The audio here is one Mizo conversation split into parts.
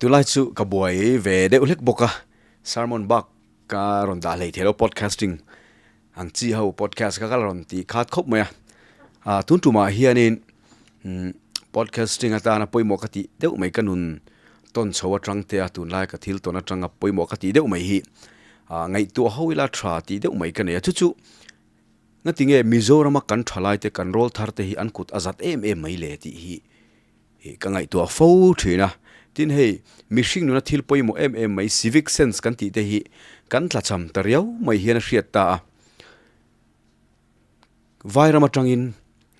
Tunlai chu ka buai ve deuh hlek bawk a, sermon bak ka rawn dah hlei thei lo podcasting ang chi ho podcast kha ka la rawn tih khat khawp mai a. Ah tun tumah hianin umm podcasting atana pawimawh ka tih deuh mai ka nun tawn chho atang te a tunlai ka thil tawn atanga pawimawh ka tih deuh mai hi ah ngaihtuah ho ila tha tih deuh mai ka nei a chu chu ngatinge Mizorama kan thalaite kan rawl thar te hi an kut a zat em em mai le tih hi Ih ka ngaihtuah fo thin a, tin hei mihring nuna thil pawimawh em em mai civic sense kan tih te hi kan tlachham ta riau mai hian a hriat ta a. Vairam atangin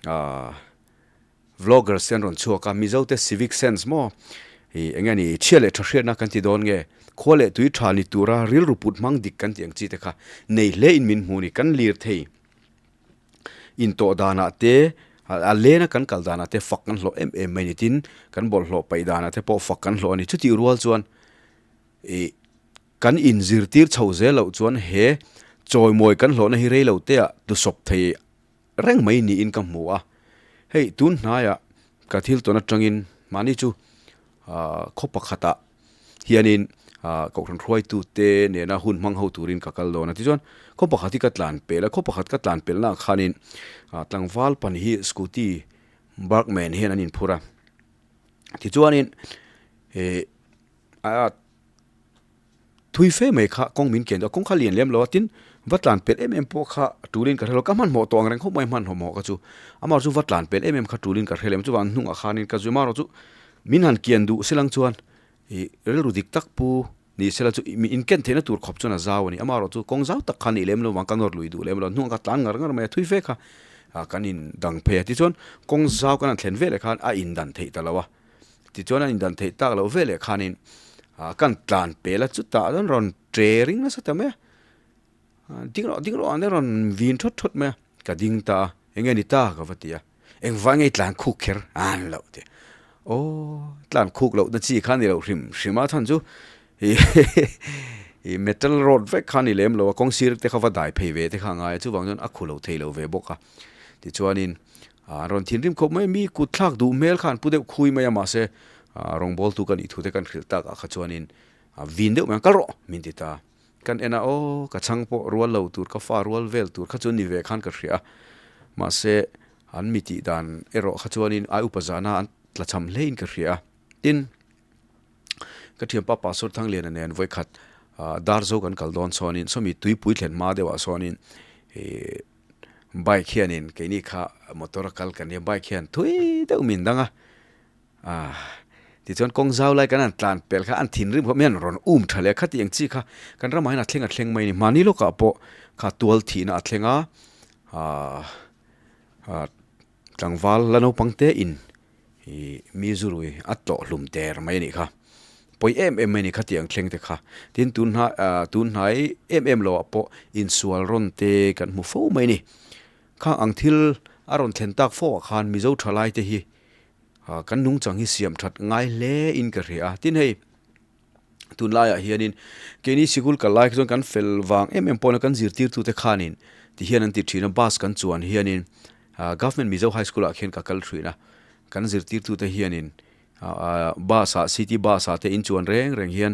ah vloggers te an rawn chhuak a, Mizo te civic sense maw ih eng nge ni chhia leh tha hriatna kan ti dawn nge, khua leh tui tha ni tura rilru put hmang dik kan tih ang chi te kha nei hle in min hmu ni kan lir thei. Intawh danah te, a lena kan kal danah te fak kan hlawh em em mai ni tin kan bawlhhlawh paih danah te pawh fak kan hlawh a ni. Chutih rual chuan ih kan inzirtir chho zel loh chuan he chawimawi kan hlawhna hi rei lo teah tusawp thei reng mai niin ka hmu a. Hei tun hnaiah ka thil tawn atangin mahni chu khaw pakhatah hianin kohhran hruaitute nena hun hmang ho turin ka kal dawn a. Tichuan khaw pakhat hi ka tlan pel a, khaw pakhat ka tlan pelnaah khanin tlangval pahnih hi scooty Burgman hian an inphur a. Tichuanin ih a thui fe mai kha kawng min ken a, kawng kha lian lem lo a, tin va tlan pel em em pawh kha tulin ka hre lo, ka hmanhmawh tawh ang reng khawp mai hmanhmawh kha chu amaherawhchu chu va tlan pel em em kha tulin ka hre lem chuvang hnungah khanin ka zui amaherawhchu chu min han kian duh silang chuan ih rilru dik tak pu ni sela chu mi inken theihna tur khawp chuan a zau a ni amaherawhchu chu kawng zau tak kha nih lem lo vang ka nawr lui duh lem lo hnungah ka tlan ngar ngar mai a thui fe kha kan indang phei a tichuan kawng zau kan han thlen veleh khan a indan theih ta lo a. Tichuan a indan theih tak loh veleh khanin kan tlan pel a, chutah chuan rawn tre ring nasa ta mai a, ding rawh ding rawh an rawn vin thawt thawt mai a, ka ding ta a, enge ni ta ka va ti a, engvah nge i tlan khuk kher a an loh ti a, aw tlan khuk loh na chi kha ni lo hrim hrim a chhan chu ih metal road vek kha ni lem lo a, kawng sir te kha va dai phei ve te kha a ngai a, chuvang chuan a khu lo thei lo ve bawk a, tichuanin An rawn thinrim khawp mai, mi kut thlak duh hmel kha an pu deuh khui mai a, mahse rawngbawltu ka nih thu te kan hrilh tak ah kha chuanin vin deuh mai ang, kal rawh min ti ta. Kan en a, aw ka chhang pawh rual lo tur, ka fa rual vel tur kha chu ni ve khan ka hria a, mahse an mi tih dan erawh kha chuanin ai upa zahna an tla cham hlein ka hria a. Tin, ka thianpa Pastor Thangliana nen vawikhat Darzo kan kal dawn chuanin sawmi tuipui thlen hma deuhah sawnin ih Bike hianin keini kha motor a kal kan nia bike hian thui deuh min dang a ah tichuan kawng zau lai kan han tlan pel kha an thinrim khawp mai an rawn um tha leh a khati ang chi kha kan ramah hian a thleng a thleng mai a ni mahni lawkah pawh kha tual thihna a thleng a ah ah tlangval la naupang te in Ih mi zurui a tlawh hlum der mai a nih kha. Pawi em em mai a ni kha tiang thleng te kha. Tin tun hna ah tun hnai em em lo ah pawh insual rawn te kan hmu fo mai a ni. Khang ang thil a rawn thlen tak fo ah khan Mizo thalai te hi ah kan nungchang hi siam that ngai hle in ka hria a. Tin hei tunlaiah hianin keini sikul kal lai kha chuan kan fel vang em em pawh kan zirtirtu te khanin ti hian an ti thin a bus kan chuan hianin ah government Mizo high school ah khian ka kal thin a kan zirtirtu te hianin ah bus ah city bus ah te in chuan reng reng hian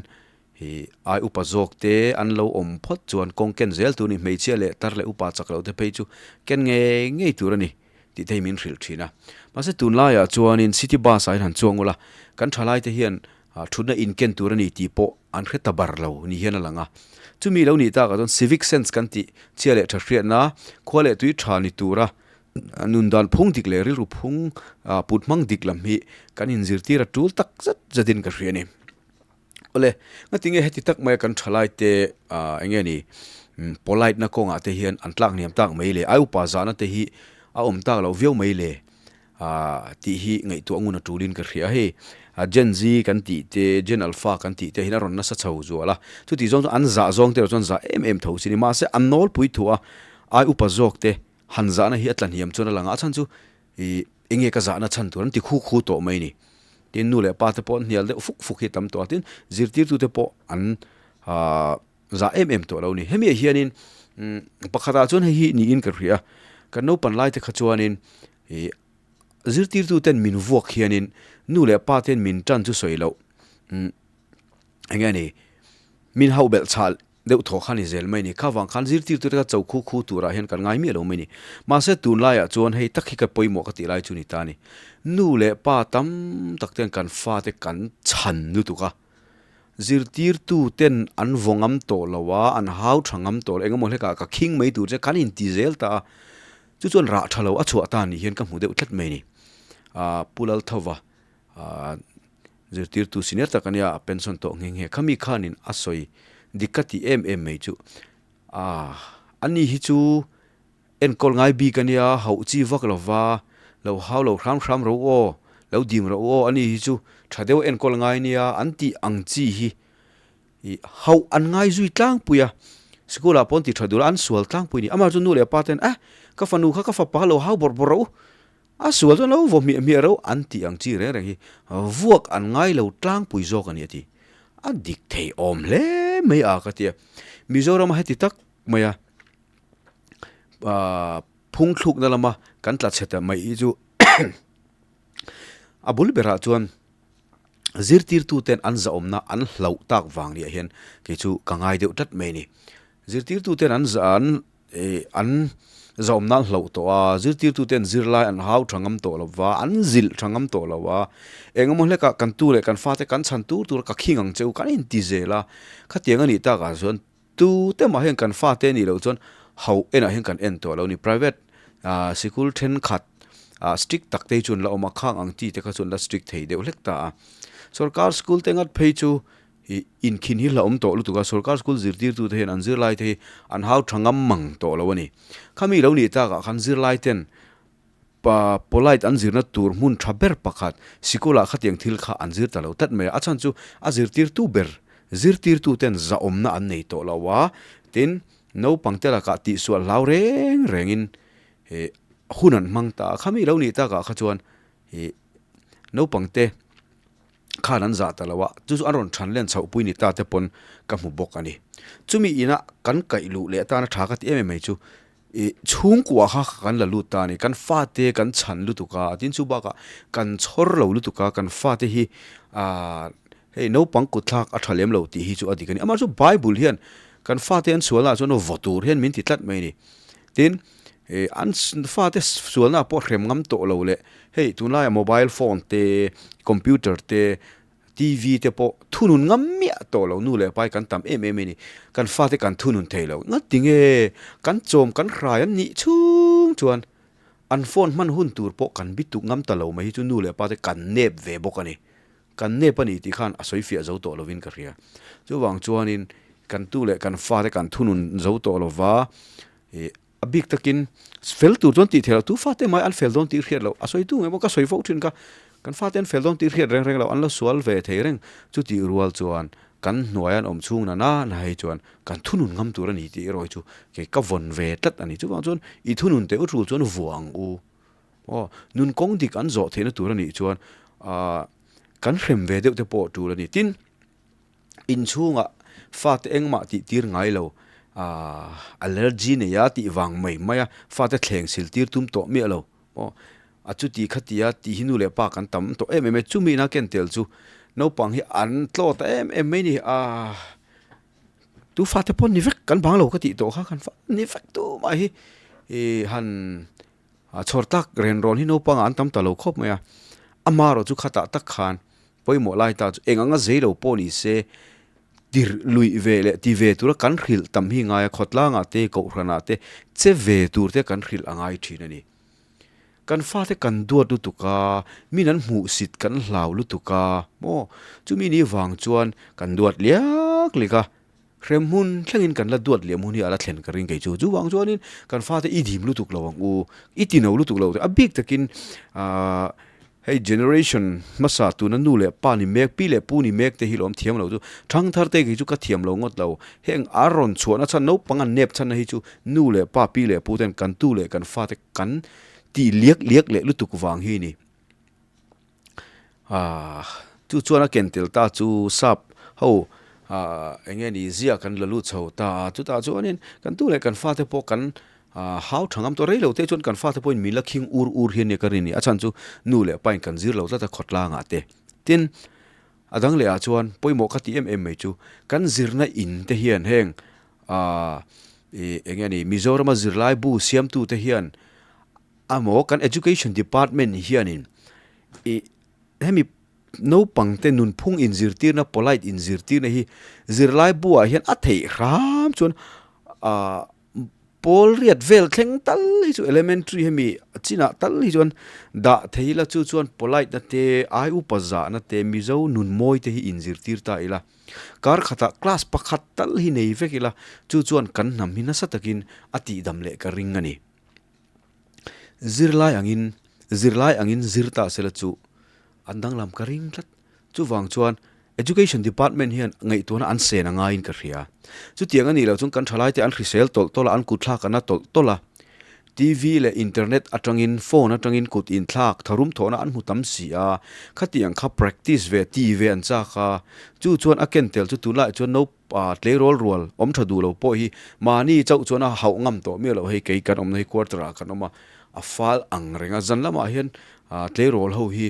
ih ai upa zawk te an lo awm phawt chuan kawng ken zel tur a ni hmeichhia leh tar leh upa chak loh te phei chu ken ngei ngei tur a ni tih te hi min hrilh thin a mahse tunlaiah chuanin city bus ah hian han chuang ula kan thalai te hian Thutna inken tur a ni tih pawh an hre ta bar lo ni hian a lang a. Chumi lo nih takah chuan civic sense kan tih chhia leh tha hriatna, khua leh tui tha ni tura nun dan phung dik leh rilru phung put hmang dik lam hi kan inzirtir a tul tak zet zetin ka hria a ni. Awle, ngatinge heti tak maia kan thalaite eng nge ni polite na kawngah te hian an tlak hniam tak mai le, ai upa zahna te hi a awm tak loh viau mai le. Tih hi ngaihtuah ngun a tulin ka hria. Hei Gen Z kan tih te, Gen Alpha kan tih te hian a rawn nasa chho zual a. Chutih zawng chu an zah zawng te erawh chuan zah em em tho si a ni. Mahse an nawlpui thu a, ai upa zawk te han zahna hi a tla hniam chuan a lang a. A chhan chu ih eng nge ka zahna chhan tur an ti khu khu tawh mai a ni. Tin nu leh pa te pawh an hnial deuh fuk fuk hi a tam tawh a. Tin zirtirtute pawh an zah em em tawh lo a ni. Hemi ah hianin pakhatah chuan hei hi niin ka hria a, kan naupan lai te kha chuanin ih zirtirtu ten min vuak hianin nu leh pa ten min tan chu sawi loh. Enge ni min hauh belh chhah deuh thaw kha ni zel mai ni. Kha vang khan zirtirtu te kha cho khu khu turah hian kan ngai miah lo mai ni. Mahse tunlaiah chuan hei tak hi ka pawimawh ka tih lai chu ni ta ni. Nu leh pa tam tak ten kan fate kan chhan lutuk a. Zirtirtu ten an vaw ngam tawh lo a, an hau tha ngam tawh lo. Engemaw hlekah ka khing mai tur che kan inti zel ta a. Chu chuan rah tha lo a chhuah ta ni hian ka hmu deuh tlat mai ni. Aa Pu Lalthova Aaa zirtirtu senior tak ania a pension tawh nghe nghe. Khami khanin a sawi dik ka tih em em mai chu aaa ani hi chu enkawl ngai bik ania hauh chi vak lova lo hau lo hram hram ro aw lo dim ro aw ani hi chu tha deuh enkawl ngai nia an tih ang chi hi ih hauh an ngai zui tlangpui a sikul ah pawh an ti tha dul a an sual tlangpui a ni. Amah chu nu leh pa ten eh ka fanu kha ka fapa kha lo hau bawrh bawrh ro u A sual chuan lo vaw hmiah hmiah reuh an tih ang chi reng reng hi vuak an ngai lo tlangpui zawk a ni a ti. A dik thei awm hle mai a ka ti a. Mizorama heti tak mai a phungthlukna lama kan tla chhe ta mai hi chu a bul berah chuan zirtirtuten an zahawmna an hlauh tak vang niah hian kei chu ka ngai deuh tlat mai a ni. Zirtirtuten an an Ih, an zahawm nan hlauh tawh a, zirtirtuten zirlai an hau tha ngam tawh lo va, an zilh tha ngam tawh lo a, engemaw hlekah kan tu leh kan fate kan chhan tur tur ka khing ang che u, kan inti zel a, khatiang a nih takah chuan tute mah hian kan fate nih loh chuan hauh enah hian kan en tawh lo a ni. Private ah sikul thenkhat ah strict tak te hi chuan la awm a, khang ang chi te kha chuan la strict thei deuh hlek ta a. Sorkar school te ngat phei chu Hi inkhin hi hlauhawm tawh lutuk a, sorkar school zirtirtute hian an zirlaite hi an hau tha ngam mang tawh lo a ni. Khami lo nih takah khan zirlaiten pa polite an zirna tur hmun tha ber pakhat sikulah khatiang thil kha an zir ta lo tlat mai a, a chhan chu a zirtirtu ber zirtirtuten zahawmna an nei tawh lo a, tin naupangte lakah tihsual hlau reng rengin hun an hmang ta a, khami lo nih takah kha chuan naupangte khan an zah ta lo a, chu chu an rawn than len chhoh pui ni ta te pawn ka hmu bawk a ni. Chumi ina kan kaih luh leh atana tha ka ti em em mai chu ih chhungkua kha kan la lut ta a ni, kan fate kan chhan lutuk a, tin chu bakah kan chhawr lo lutuk a, kan fate hi aaa hei naupang kut thlak a tha lem lo tih hi chu a dik a ni. Amaherawhchu Bible hian kan fate an sualnaah chuan vaw tur hian min ti tlat mai a ni. Tin, ih an fate sualnaah pawh hrem ngam tawh lo leh Hei tunlaiah mobile phone te, computer te, TV te pawh thunun ngam miah tawh lo nu leh pai kan tam em em a ni. Kan fate kan thunun thei lo. Ngatinge kan chawm kan hrai an nih chhung chuan an phone hman hun tur pawh kan bi tuk ngam ta lo mai hi chu nu leh pa te kan nep ve bawk a ni. Kan nep a ni tih khan a sawi fiah zo tawh lovin ka hria. Chuvang chuanin kan tu leh kan fate kan thunun zo tawh lova ih A bik takin fel tur chuan tih theih loh, tu fate mai an fel dawn tih hriat loh, a sawitu ngei pawh ka sawi fo thin kha, kan fate an fel dawn tih hriat reng reng loh, an la sual ve thei reng, chutih rual chuan kan hnuai an awm chhung na na na hei chuan kan thunun ngam tur a ni tih erawh hi chu kei ka vawn ve tlat a ni. Chuvang chuan i thunun teh u tul chuan vuah ang u aw, nun kawng dik an zawh theihna tur a nih chuan aah kan hrem ve deuh te pawh tul a ni. Tin. Inchhungah fate engmah tih tir ngai lo, allergy nei a tih vang mai mai a, fate thleng sil tir tum tawh miah lo. Aw, a chuti khatia tih hi nu leh pa kan tam tawh em em e, chumi ina ken tel chu naupang hi an tlaw ta em em mai ni. Aaa, tu fate pawh ni vek kan bang lo ka tih tawh kha kan fa ni vek tu mah hi ih han chhawr tak ren rawn hi naupangah an tam ta lo khawp mai a, amaherawhchu khatah tak khan Pawimawh lai ta chu eng anga zei lo pawh ni se, tirh luih ve leh ti ve tura kan hrilh tam hi ngai a, khawtlangah te, kohhranah te che ve tur te kan hrilh a ngai thin a ni. Kan fate kan duat lutuk a, min an hmuhsit kan hlau lutuk a, maw? Chumi ni vang chuan kan duat liak liak a, Hrem hmun thlengin kan la duat liam hun hi a la thlen ka ring kei chu. Chuvang chuanin kan fate i dim lutuk lo ang u, i tino lutuk lo. A bik takin aah hei generation hmasa tuna nu leh pa ni mek, pi leh pu ni mek te hi lawm thiam lo chu. Thangthar te kei chu ka thiam lo ngawt lo. Heng a rawn chhuahna chhan naupang an nep chhanna hi chu nu leh pa, pi leh pu ten kan tu leh kan fate kan tih liak liak leh lutuk vang hi ni. Aaa chu chuan a ken tel ta chu sap ho aaa eng nge ni zia kan la lut chho ta a chutah chuanin kan tu leh kan fate pawh kan aaa hau tha ngam tawh rei lo te chuan kan fate pawhin min la khing ur ur hian nia ka rin ni a chhan chu nu leh pa in kan zir lo tlat a khawtlangah te tin. A dang leh ah chuan pawimawh ka tih em em mai chu kan zirna in te hian heng ah ih eng nge ni Mizorama zirlai bu siamtu te hian amaw kan education department hianin ih hemi naupang te nunphung inzirtirna polite inzirtirna hi zirlai bu ah hian a theih hram chuan ah Pawl riat vel thleng tal hi chu elementary hemi chinah tal hi chuan dah thei ila chu chuan polite na te ai upa zahna te Mizo nun mawi te hi inzirtir ta ila kar khatah class pakhat tal hi nei vek ila chu chuan kan hnam hi nasa takin a tihdam leh ka ring a ni. Zirlai angin zirlai angin zir ta sela chu an danglam ka ring tlat. Chuvang chuan Education Department hian ngaihtuahna an sen a ngaiin ka hria. Chutiang a nih loh chuan kan thalaite an hrisel tawlh tawlh a, an kutthlak an a tawlh tawlh a. TV leh internet atangin, phone atangin kut inthlak, tharum thawhna an hmu tam si a, khatiang kha practice ve, ti ve an chak a. Chu chuan a ken tel chu tunlaiah chuan no tleirawl rual awm tha duh lo pawh hi mahni chauh chuan a hauh ngam tawh miah loh hei kei kan awmna hi quarter ah kan awm a, a fal ang reng a. Zan lamah hian tleirawl ho hi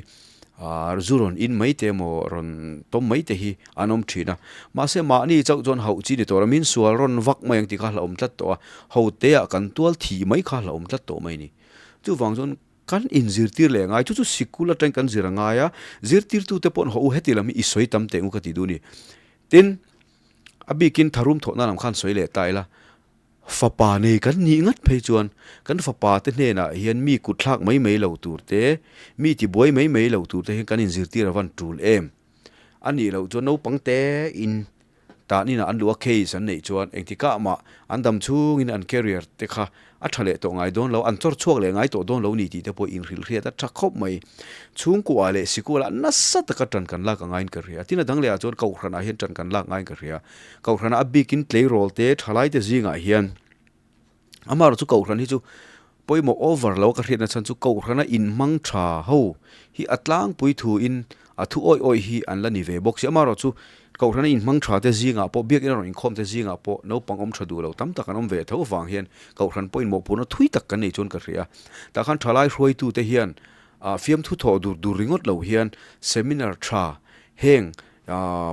Zu rawn in mai te emaw rawn tawm mai te hi an awm thin a, mahse mahni chauh chuan hauh chi ni tawh lo, min sual rawn vak mai ang tih kha hlauhawm tlat tawh a, ho te ah kan tual thih mai kha hlauhawm tlat tawh mai a ni. Chuvang chuan kan inzirtir leh ngai, chu chu sikul atangin kan zir a ngai a, zirtirtute pawh an haw u heti lam hi i sawi tam teh ngu ka ti duh a ni. Tin, a bikin tharum thawhna lam khan sawi leh ta ila, Fapa nei kan nih ngat phei chuan kan fapa te hnenah hian mi kut thlak mai mai lo tur te, mi tibuai mai mai lo tur te hian kan inzirtir a van tul em? A nih loh chuan naupang te in tan inah an luh a case an neih chuan engtikah mah an dam chhungin an career te kha a tha leh tawh ngai dawn lo, an chawr chhuak leh ngai tawh dawn lo ni tih te pawh inhrilhriat a tha khawp mai. Chhungkuah leh sikulah nasa taka tan kan lak a ngaiin ka hria. Tin a dang lehah chuan Kohhranah hian tan kan lak ngaiin ka hria. Kohhranah a bikin tleirawl te, thalai te zingah hian amaherawh chu Kohhran hi chu pawimawh over lo a ka hriatna chhan chu Kohhrana inhmang tha ho hi a tlangpui thuin a thu awih awih hi an la ni ve bawk si. Amaherawh chu Kohhrana inhmang tha te zingah pawh biakin a rawn inkhawm te zingah pawh naupang awm tha duh lo tam tak an awm ve tho vang hian Kohhran pawhin mawhphurhna thui tak kan nei chuan ka hria. Tah khan thalai hruaitute hian fiamthu thawh dur dur ringawt lo hian seminar tha heng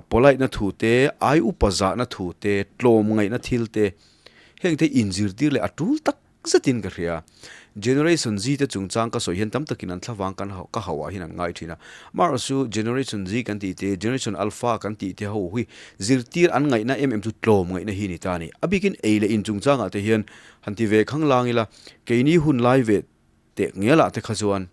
Polite na thu te, ai upa zahna thu te, tlawm ngaihna thil te, heng te inzirtir leh a tul tak zetin ka hria. Generation Z te chungchang ka sawi hian tam takin an thlavang kan ka hauh ah hian an ngai thin a. Amaherawh chu Generation Z kan tih te, Generation Alpha kan tih te ho hi zirtir an ngaihna em em chu tlawm ngaihna hi ni ta a ni. A bikin ei leh in chungchangah te hian han ti ve khang lang ila, keini hun lai ve teh ngialah te kha chuan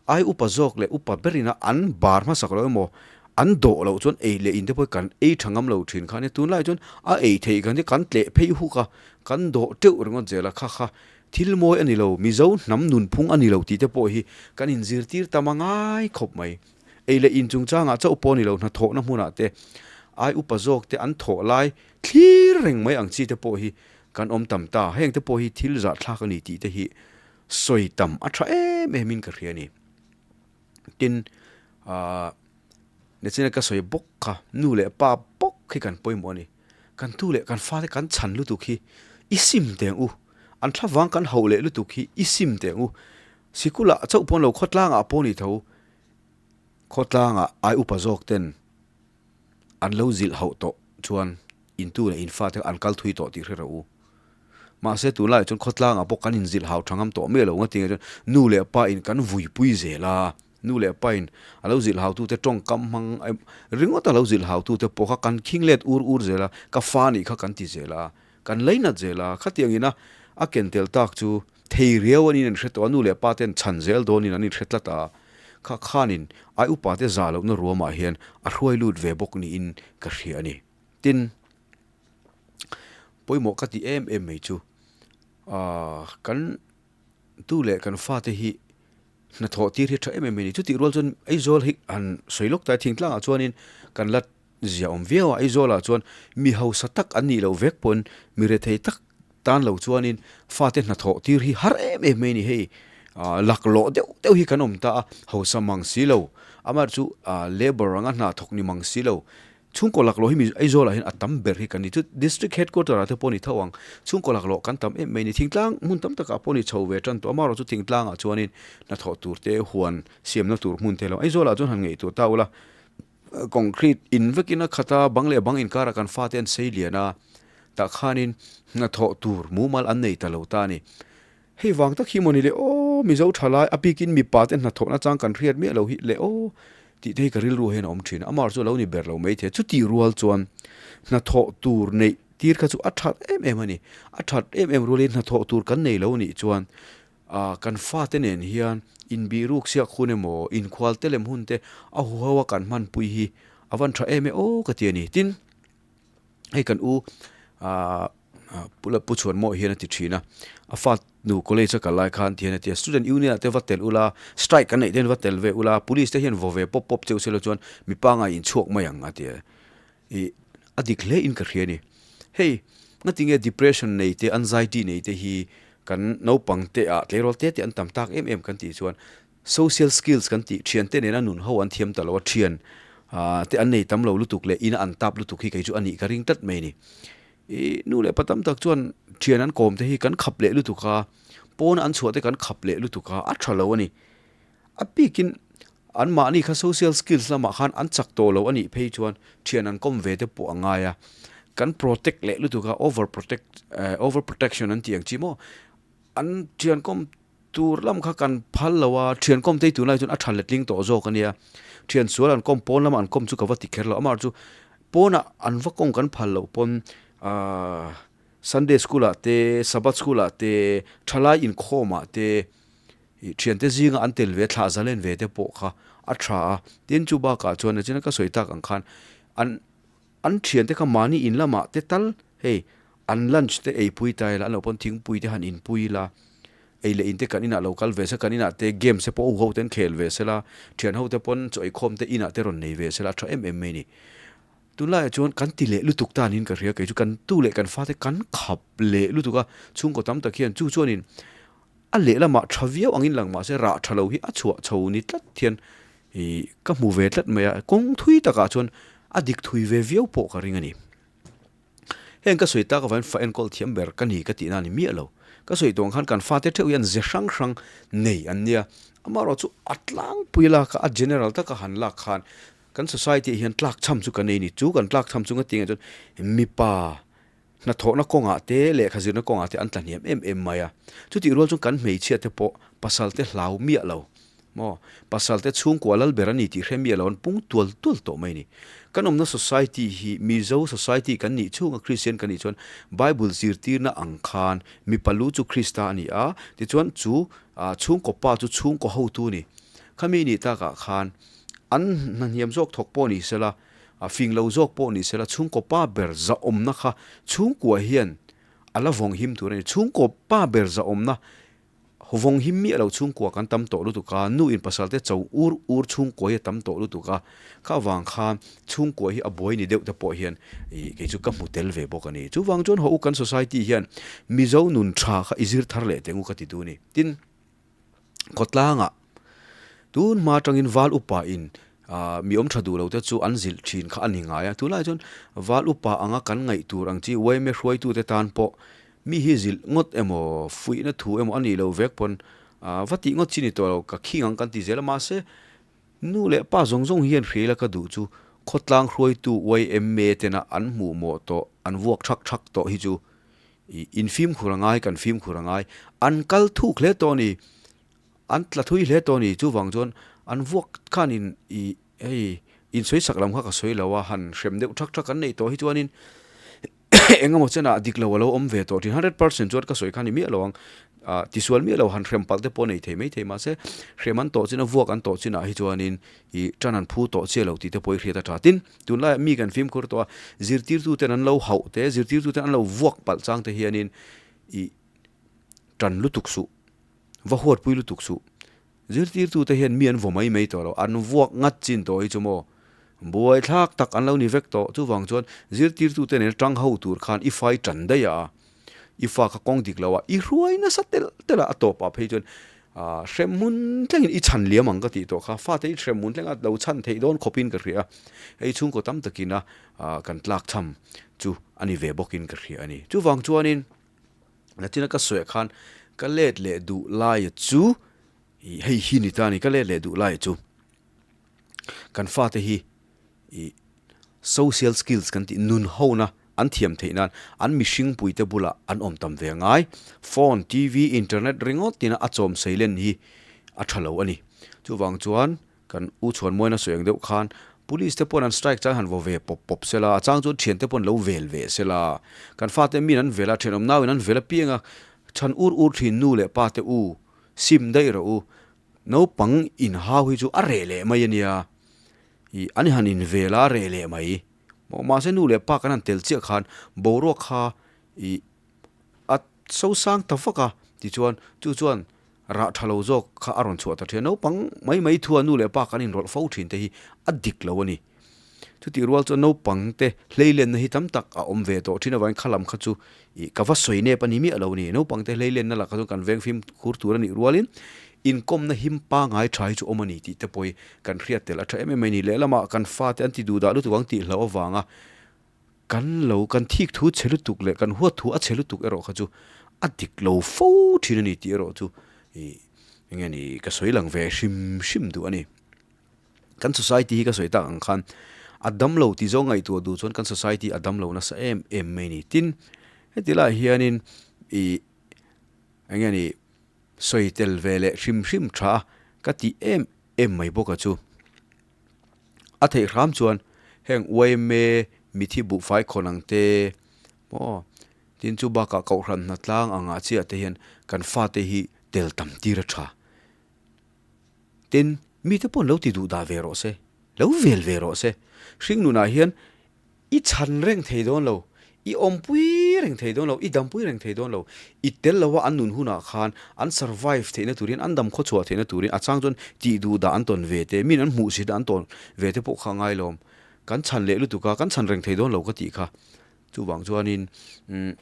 ai upa zawk leh upa berin a an bar hmasak lo emaw an dawh loh chuan ei leh in te pawh hi kan ei tha ngam lo thin kha ania tunlai chuan a ei theih kan hi kan tleh phei huk a kan dawh teuh ringawt zel a kha kha thil mawi a ni lo Mizo hnam nunphung a ni lo tih te pawh hi kan inzirtir tam a ngai khawp mai ei leh in chungchangah chauh pawh a ni lo hnathawhna hmunah te ai upa zawk te an thawh lai thlir reng mai ang chi te pawh hi Kan awm tam ta, heng te pawh hi thil zahthlak a ni tih te hi sawi tam a tha em em in ka hria a ni. Tin, aah Nechina ka sawi bawk kha nu leh pa bawk hi kan pawimawh a ni. Kan tu leh kan fate kan chhan lutuk hi i sim teh ang u, an thlavang kan hauh leh lutuk hi i sim teh ang u. Sikulah chauh pawn lo khawtlangah pawh ni tho, khawtlangah ai upa zawk ten An lo zilh hauh tawh chuan intu leh infa te an kal thui tawh tih hre rawh u. Mahse tunlaiah chuan khawtlangah pawh kan inzilh hau tha ngam tawh miah lo nga tinge chuan nu leh pa in kan vuipui zel a, nu leh pa in a lo zilh hautute tawngkam hmang ringawt a lo zilh hautute pawh kha kan khing let ur ur zel a, ka fa nih kha kan ti zel a, kan leinat zel a, khatiang ina a ken tel tak chu Thei riau an in hre tawh a, nu leh pa ten chhan zel dawnin an inhre tlat a, kha khanin ai upa te zah lohna ruamah hian a hruai lut ve bawk niin ka hria a ni. Tin, pawimawh ka ti em em mai chu, aah kan tu leh kan fate hi hnathawh tir hi tha em em mai a ni. Chutih rual chuan Aizawl hi han sawi lawk ta thingtlangah chuanin kan la Zia awm viau a, Aizawlah chuan mi hausa tak an nih loh vek pawn mi rethei tak tan lo chuanin fate hnathawh tir hi har em em mai a ni hei. Laklawh deuh deuh hi kan awm ta a, hausa mang si lo, amah chu labour anga hna thawk ni mang si lo. Chhungkaw laklawh hi mi Aizawlah hian a tam ber hi kan ni. Chu district headquarter ah te pawh a ni tho ang, chhungkaw laklawh kan tam em mai a ni. Thingtlang hmun tam takah pawh a ni chho ve tan tawh, amaherawh chu thingtlangah chuanin hnathawh tur te huan siamna tur hmun te lo Aizawlah chuan han ngaihtuah ta ula. Concrete in vekin a khat a, bang leh bang inkarah kan fate an sei lian a, tah khanin hnathawh tur mumal an nei ta lo ta a ni. Hei vang tak hi maw ni le aw, Mizo tha lai a bikin mipa te hnathawhna chang kan hriat miah lo hi le aw tih te hi ka rilru hian a awm thin a, amah chu a lo ni ber lo mai thei a, chutih rual chuan hnathawh tur neih tir kha chu a that em em a ni, a that em em rualin hnathawh tur kan nei lo nih chuan ah kan fate nen hian inbihruk siak hun emaw inkhual te lem hun te a huho a kan hmanpui hi a van tha em e aw ka ti a ni. Tin, hei kan u ah Pu Chhuanmawh hian a ti thin a, a fa nu college a kal lai khan ti hian a ti a, student union ah te va tel ula, strike kan neih te hian va tel ve ula, police te hian vaw ve pawp pawp cheu sela chuan mi pangai inchhuak mai ang a ti a. Ih a dik hle in ka hria a ni. Hei ngatinge depression nei te anxiety nei te hi kan naupang te ah tleirawl te te an tam tak em em kan tih chuan social skills kan tih thian te nena nun ho an thiam ta lo a thian ah te an nei tam lo lutuk leh ina an tap lutuk hi kei chu a nih ka ring tlat mai a ni. Ih nu leh pa tam tak chuan thian an kawm te hi kan khap leh lutuk a pawn an chhuah te kan khap leh lutuk a a tha lo a ni. A bikin anmahni kha social skills lamah khan an chak tawh lo a nih phei chuan thian an kawm ve te pawh a ngai a, kan protect leh lutuk a over protect eh over protection an tih ang chi maw an thian kawm tur lam kha kan phal lo a, thian kawm te hi tunlai chuan a tha letling tawh zawk a nia, thian sual an kawm pawn lama an kawm chu ka va ti kher lo amaherawhchu pawnah an va kawng kan phal loh pawn ahh Sunday school ah te Sabbath school ah te thalai inkhawm ah te. Ih thiante zinga an tel ve thlah zalen ve te pawh kha a tha a, tin chu bakah chuan nachina ka sawi tak ang khan an an thiante kha mahni in lamah te tal hei an lunch te ei pui ta ila an lo pawn thingpui te han in pui ila ei leh in te kan inah lo kal ve se kan inah te games te pawh u ho ten khel ve sela thian ho te pawn chaw eikhawm te inah te rawn nei ve sela a tha em em mai a ni. Tunlaiah chuan kan ti leh lutuk ta niin ka hria kei chu kan tu leh kan fate kan khap leh lutuk a chhungkaw tam tak hian chu chuanin A lehlamah tha viau angin lang mahse rah tha lo hi a chhuah chho ni tlat hian ih ka hmu ve tlat mai a, kawng thui takah chuan a dik thui ve viau pawh ka ring a ni. Heng ka sawi tak avangin fa enkawl thiam ber ka ni ka tihna a ni miah lo. Ka sawi tawh ang khan kan fate theuh hian ze hrang hrang nei an nia, amaherawh chu a tlangpui lak a, a general taka han lak khan kan society ah hian tlak chham chu kan nei a ni. Chu kan tlak chham chu ngatinge chuan mipa Hnathawhna kawngah te, lehkha zirna kawngah te an tla hniam em em mai a. Chutih rual chuan kan hmeichhia te pawh pasal te hlau miah lo maw? Pasal te chhungkua lal ber a ni tih hre miah lo an pung tual tual tawh mai a ni. Kan awmna society hi Mizo society kan nih chhunga Kristian kan nih chuan Bible zirtirna ang khan mipa lu chu Krista a ni a, tichuan chu chhungkaw pa chu chhungkaw hotu a ni. Khami nih takah khan an hnahniam zawk thawk pawh ni sela, A fing lo zawk pawh ni sela chhungkaw pa ber zahawmna kha chhungkua hian a la vawng him tur a ni. Chhungkaw pa ber zahawmna vawng him miah lo chhungkua kan tam tawh lutuk a, nu in pasal te cho ur ur chhungkua hi a tam tawh lutuk a, kha vang khan chhungkua hi a buai ni deuh te pawh hian ih kei chu ka hmu tel ve bawk a ni. Chuvang chuan haw u kan society hian Mizo nun tha kha i zir thar leh teng u ka ti duh a ni. Tin. Khawtlangah tun hma atangin val upa in ah mi awm tha duh lo te chu an zilh thin kha a ni ngai a, tunlai chuan val upa anga kan ngaih tur ang chi yma hruaitute tan pawh mi hi zilh ngawt emaw fuihna thu emaw a nih loh vek pawn ah va tih ngawt chi ni tawh lo ka khing ang kan ti zel a mahse nu leh pa zawng zawng hian hria ila ka duh chu khawtlang hruaitu yma tena an hmuh mawh tawh an vuak thak thak tawh hi chu I infimkhur a ngai, kan fimkhur a ngai. An kal thuk hle tawh a ni, an tla thui hle tawh a ni. Chuvang chuan an vuak khanin i hei insawisak lam kha ka sawi lo a, han hrem deuh thak thak an neih tawh hi chuanin eng emaw chenah dik lo a lo awm ve tawh thin. 100% chuan ka sawi kha ni miah lo ang, ah tisual miah lo han hrem palh te pawh a nei thei mai thei mahse hrem an tawh chin a vuak an tawh chinah hi chuanin i tan an phu tawh chiah lo tih te pawh i hriat a tha. Tin, tunlaiah mi kan fimkhur tawh a, zirtirtuten an lo hauh te, zirtirtuten an lo vuak palh chang te hianin i tan lutuk suh, va huatpui lutuk suh. Zirtirtute hian mi an vaw mai mai tawh lo, an vuak ngat chin tawh hi chu maw buaithlak tak an lo ni vek tawh. Chuvang chuan zirtirtute nena tang ho tur khan i fai tan daih a, i fa kha kawng dik lo a, i hruai nasa telh telh a, a tawpah phei chuan Ah, hremhmun thlengin i chhan liam ang ka tih tawh kha, fate i hremhmun thlenga lo chhan theih dawn khawpin ka hria a, hei chhungkaw tam takina kan tlak cham chu a ni ve bawkin ka hria a ni. Chuvang chuanin nachina ka sawiah khan ka let leh duh laia chu ih hei hi ni ta a ni, ka let leh duh laia chu kan fate hi. I social skills kan tih nun hona an thiam theih nan an mihring puite bulah an awm tam ve ngai. Phone, TV, internet ringawt tina a chawm sei len hi a tha lo a ni. Chuvang chuan kan u chhuan mawina sawi ang deuh khan police te pawn an strike chang han vaw ve pawp pawp sela, a chang chuan thian te pawn lo vel ve sela. Kan fate min an vel a, thenawm nauin an vel apiang a, chhan ur ur thin nu leh pa te u, sim daih rawh u. Naupang inhau hi chu a reh leh mai a nia. I an han invel a reh leh mai. Maw mahse nu leh pa kan han tel chiah khan boruak kha i a so sang ta vak a tichuan chu chuan rah tha lo zawk kha a rawn chhuah ta thin a. Naupang mai mai thua nu leh pa kan inrawlh fo thin te hi a dik lo a ni. Chutih rual chuan naupang te hleilenna hi tam tak a awm ve tawh thin avangin kha lam kha chu i ka va sawi nep a ni miah lo a ni. Naupang te hleilenna lakah chuan kan veng fimkhur tur a nih rualin inkawmna him pangngai tha hi chu awm a ni tih te pawh hi kan hriat tel a tha em em mai a ni. Lehlamah kan fate an ti duh dah lutuk ang tih hlauh avanga kan lo kan thik thu chhe lutuk leh kan huat thu a chhe lutuk erawh kha chu a dik lo fo thin a ni tih erawh chu i eng nge ni ka sawi lang ve hrim hrim duh a ni. Kan society hi ka sawi tak ang khan a dam lo tih zawng ngaihtuah duh chuan kan society a dam lo nasa em em mai a ni. Tin, heti lai hianin ih eng nge ni sawi tel ve leh hrim hrim tha a ka tih em em mai bawk a chu. A theih hram chuan heng yma mithi buhfai khawn ang te maw tin chu bakah kohhran hnatlang angah chiah te hian kan fate hi tel tam tir a tha. Tin, mite pawh lo ti duh dah ve rawh se, lo vel ve rawh se. Hring nunah hian i chhan reng thei dawn lo, i awmpui reng thei dawn lo, i dampui reng thei dawn lo. I tel lo a an nun hunah khan an survive theihna turin, an dam khawchhuah theihna turin a chang chuan tih duh dah an tawn ve te, min an hmuh sit an tawn ve te pawh kha a ngai lawm. Kan chhan leh lutuk a, kan chhan reng thei dawn lo ka tih kha. Chuvang chuanin umm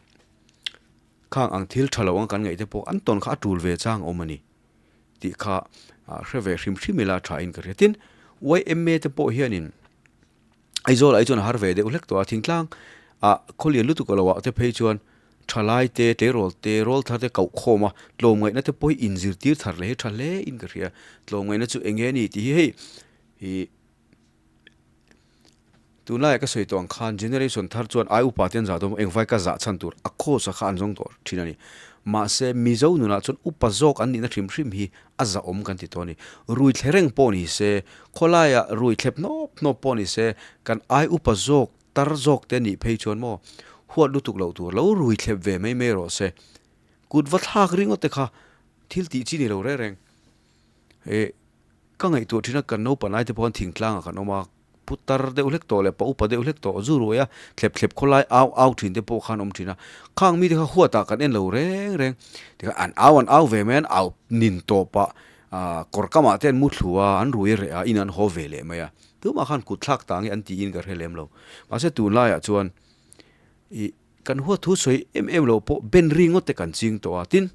khang ang thil tha lo ang kan ngaih te pawh an tawn kha a tul ve chang awm a ni. tih kha hre ve hrim hrim ila tha in ka hria. Tin, yma te pawh hianin Aizawl ah hi chuan a har ve deuh hlek tawh a, thingtlang ah khawlian lutuk a lo ah te phei chuan thalai te, tleirawl te, rawl thar te koh khawm a, tlawmngaihna te pawh hi inzirtir thar leh hi tha hle in ka hria. Tlawmngaihna chu eng nge ni tih hi hei ih Tunlaiah ka sawi tawh ang khan generation thar chuan ai upa te an zah dawn engvai ka zah chhan tur a cause a kha an zawng tawh thin a ni. Mahse Mizo nunah chuan upa zawk an nihna hrim hrim hi a zahawm kan ti tawh a ni. Rui thle reng pawh ni se, khawlaiah rui thlep hnawp hnawp pawh ni se, kan ai upa zawk tar zawk te nih phei chuan maw huat lutuk loh tur lo rui thlep ve mai mai rawh se. Kut va thlak ringawt te kha thil tih chi ni lo reng reng. E ka ngaihtuah thin a kan naupang lai te pawh khan thingtlangah kan awm a, putar deuh hlek tawh leh pa upa deuh hlek tawh zu ruai a thlep thlep khawlai au au thin te pawh khan awm thin a, khang mite kha huatah kan en lo reng reng tikhan an au an au ve mai a an au nin tawp ah ah kawr kamah te an mu thlu a an rui reh a in an haw ve leh mai a, tumah khan kut thlak tang hi an tiin ka hre lem lo mahse tunlaiah chuan ih kan huat thu sawi em em lo pawh ben ri ngawt te kan ching tawh a tin.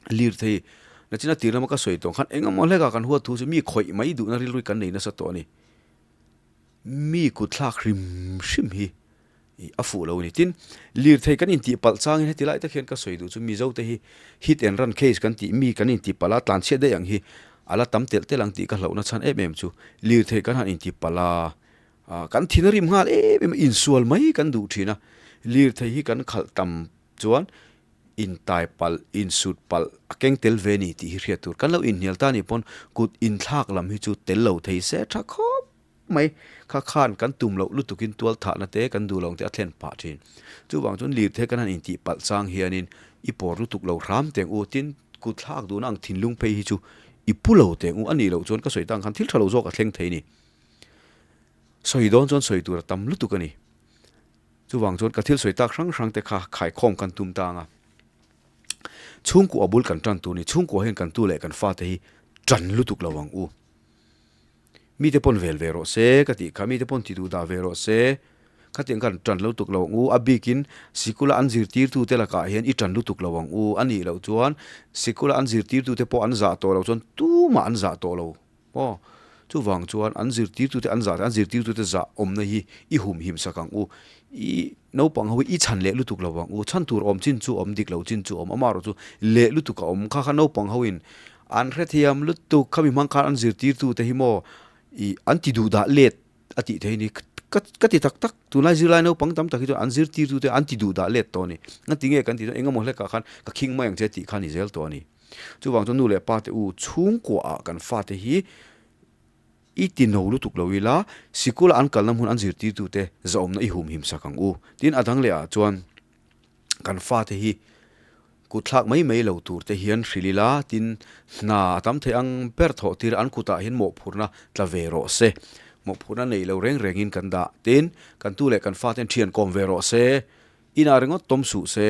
Lirthei nachina tir lama ka sawi tawh khan eng emaw hlekah kan huat thu chu mi khawih mai duhna rilru hi kan nei nasa tawh a ni. Mi kutthlak hrim hrim hi a fuh lo a ni. Tin, lirthei kan intih palh changin heti lai tak hian ka sawi duh chu Mizote hi hit and run case kan tih mi kan intih palh a, tlanchhiat daih ang hi a la tam telh telh ang tih ka hlauhna chhan em em chu lirthei kan han intih palh a, kan thin a rim nghal em em a, insual mai kan duh thin a, lirthei hi kan khalh tam chuan intai palh, insut palh a keng tel ve ni tih hi hriat tur. Kan lo inhnial ta nih pawn kut inthlak lam hi chu tel lo thei se tha khawp mai. Kha khan kan tum loh lutukin tual thahna te kan duh lo ang te a thlen phah thin. Chuvang chuan lirthei kan han intih palh chang hianin i pawr lutuk lo hram teng u, tin kut thlak duhna ang thinlung phei hi chu i pu lo teng u. A nih loh chuan ka sawi tang khan thil tha lo zawk a thleng thei ni. Sawi dawn chuan sawi tur a tam lutuk a ni. Chuvang chuan ka thil sawi tak hrang hrang te kha khaikhawm kan tum tang a. Chhungkua bul kan tan tur ni, chhungkua hian kan tu leh kan fate hi tan lutuk lo ang u. Mite pawn vel ve rawh se ka tih kha, mite pawn ti duh dah ve rawh se. Khatiang khan tan lutuk lo ang u, a bikin sikula an zirtirtute lakah hian i tan lutuk lo ang u. A nih loh chuan sikula an zirtirtute pawh an zah tawh loh chuan tumah an zah tawh lo. Aw, chuvang chuan an zirtirtute an zah an zirtirtute zah awmna hi i humhim sak ang u. I naupang ho hi i chhan leh lutuk lo ang u. Chhan tur awm chin chu awm, dik lo chin chu awm, amaherawh chu leh lutuk a awm. Kha kha naupang ho in an hrethiam lutuk, khami hmang khan an zirtirtute hi maw i an ti duh dah let. a tih theih a ni. Ka ka ti tak tak, tunlai zirlai naupang tam tak hi chuan an zirtirtute an ti duh dah let tawh a ni. Engati nge kan tih chuan engemaw hlekah khan ka khing mai ang che tih kha a ni zel tawh a ni. Chuvang chuan nu leh pa te u chhungkuaah kan fate hi i ti no lutuk lo ila, sikula an kalna hmun an zirtirtute zahawmna i humhim sak ang u. Tin a dang lehah chuan kan fate hi kutthlak mai mai lo tur te hian hrilh ila, tin hna a tam thei ang ber thawh tir an kutah hian mawhphurhna tla ve rawh se. Mawhphurhna nei lo reng rengin kan dah. Tin, kan tu leh kan faten thian kawm ve rawh se, inah ringawt tawm suh se.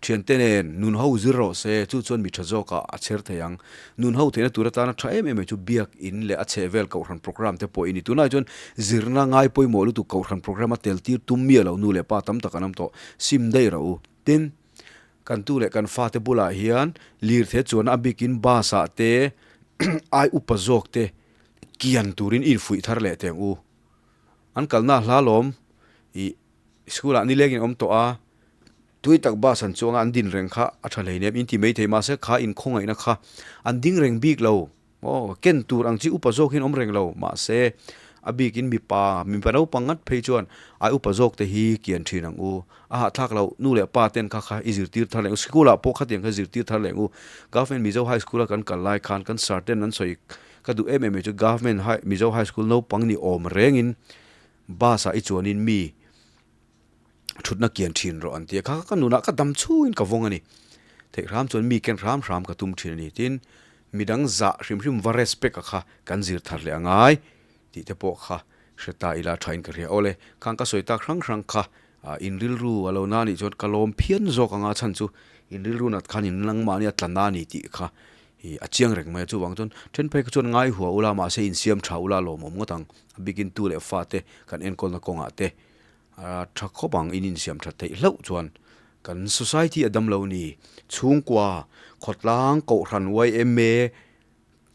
Thiante nen nun ho zir rawh se, chu chuan mi tha zawkah a chher thei ang. Nun ho theihna tur atana tha em em mai chu biak in leh a chhehvel kohhran programme te pawh i ni. Tunah chuan zirna ngai pawimawh lutuk kohhran programme a tel tir tum miah lo nu leh pa tam tak an awm tawh. Sim daih rawh u. Tin, kan tu leh kan fate bulah hian lirthei chuanna a bikin bus ah te ai upa zawk te kian turin i infuih thar leh teh ang u. An kalna a hla lawm i school ah nilengin awm tawh a. Tui tak bus an chuang a, an din reng kha a tha hleinem in ti maithei mahse kha inkhawngaihna kha an ding reng bik lo aw ken tur ang chi upa zawk hian awm reng lo mahse a bikin mipa mipa naupang ngat phei chuan ai upa zawk te hi kian thin ang u a hahthlak loh nu leh pa ten kha kha i zirtir thar leh ang u school ah pawh khatiang kha zirtir thar leh ang u Government Mizo High School a kan kal lai khan kan sir ten an sawi ka duh em em mai chu Government High Mizo High School naupang ni awm rengin bus ah i chuanin mi thutna kian thin rawh an ti a, kha ka nunah ka dam chhungin ka vawng a ni. Theih hram chuan mi ken hram hram ka tum thin a ni. Tin, midang zah hrim hrim va respect a kha kan zir thar leh a ngai tih te pawh kha hre ta ila thain ka hria. Awle, khang ka sawi tak hrang hrang kha in rilru a lo na nih chuan ka lawm phian zawk anga chhan chu in rilru nat khan in langmahni a tla na a ni tih kha a chiang reng mai a. Chuvang chuan then phei kha chuan ngai hua ula mahse insiam tha ula lawmawm ngawt ang. A bikin tu leh fate kan enkawlna kawngah te A tha khawp ang, in insiam that theih hlauh chuan kan society a dam lo ni. Chhungkua, khawtlang, kohhran, yma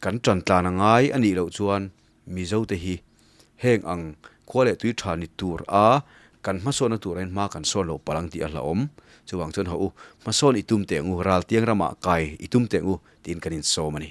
kan tan tlan a ngai a nih loh chuan Mizo te hi heng ang khua leh tui tha ni tur a kan hmasawnna tur ain hma kan sawn lo palh ang tih a hlauhawm. Chuvang chuan haw u, hmasawn i tum teh ang u, raltiang ramah kai i tum teh ang u tiin kan insawm a ni.